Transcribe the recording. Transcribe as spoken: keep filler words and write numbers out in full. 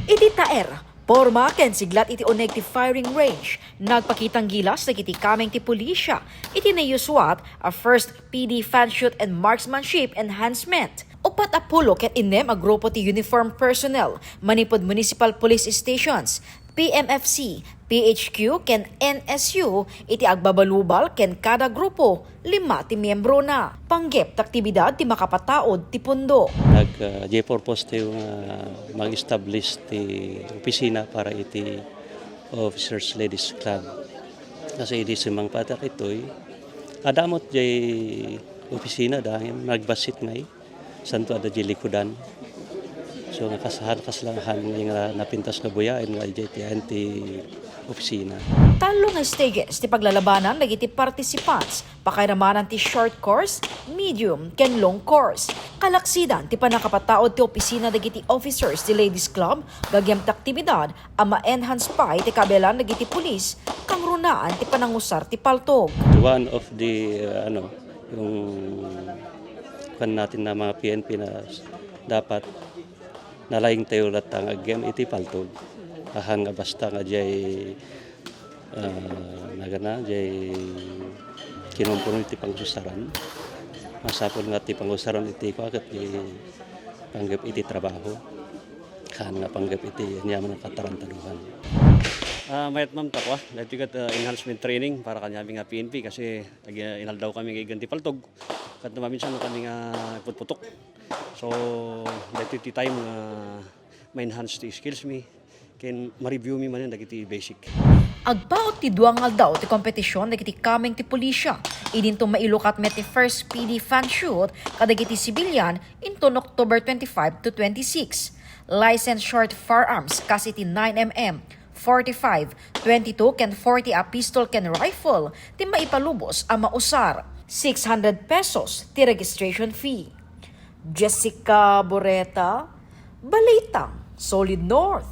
Iti taer, porma ken siglat iti uneg ti firing range, nagpakitang gilas dagiti kameng ti pulisya iti nayuswat a First P D Fanshoot and Marksmanship Enhancement. Upat a pulo ket innem a grupo ti uniform personnel manipud municipal police stations, P M F C, P H Q ken N S U iti agbabalubal ken kada grupo lima ti miembrona. Panggep ti aktibidad ti makapataud ti pundo. Nag, ah, jay purpose tayo nga mag-establish ti opisina para iti Officers Ladies Club. Kasi idi sumangpet dagitoy, adda met jay opisina, dangin nagbassit ngay. Santo adda jay likudan. So, nga kasahan, kaslangahan nga napintas nga buyaen nga jay ti, ti opisina. Tallo nga stages ti paglalabanan dagiti participants, pakairamanan ti short course, medium, ken long course. Kalaksidan ti pannakapataud ti opisina dagiti officers ti Ladies Club, gagem ti aktibidad a ma-enhance pay ti kaabyalan dagiti pulis, kangrunaan ti panangusar ti paltog. One of the, uh, ano, yung kan natin na mga P N P na dapat nalaing tayo latta nga agem iti paltog. Ahan nga basta nga jay, ah, nagana, jay kinumpuno iti pangusaran. Masapul nga ti pangusaran iti kuaket ti panggep iti trabaho. Ahan nga panggep iti aniaman nga katarantaduhan. Ah, mayat, ma'am, takwa. Dati kat, ah, enhancement training para kanyami nga P N P kasi ag-, inaldaw kami nga iganti paltog. Kat maminsan kami nga putputok. So, dati ti time nga ma-enhance ti skills mi, ken ma-review mi manen dagiti basic. Agpaut ti dua nga aldaw ti kompetisyon dagiti kameng ti pulisya, idinto mailukat met ti first P D fan shoot kadagiti sibilian inton October twenty-five to twenty-six. Licensed short firearms kas iti nine M M, forty-five, twenty-two ken forty a pistol ken rifle ti maipalubos a mausar. Six hundred pesos ti registration fee. Jessica Boreta, Balitang Solid North.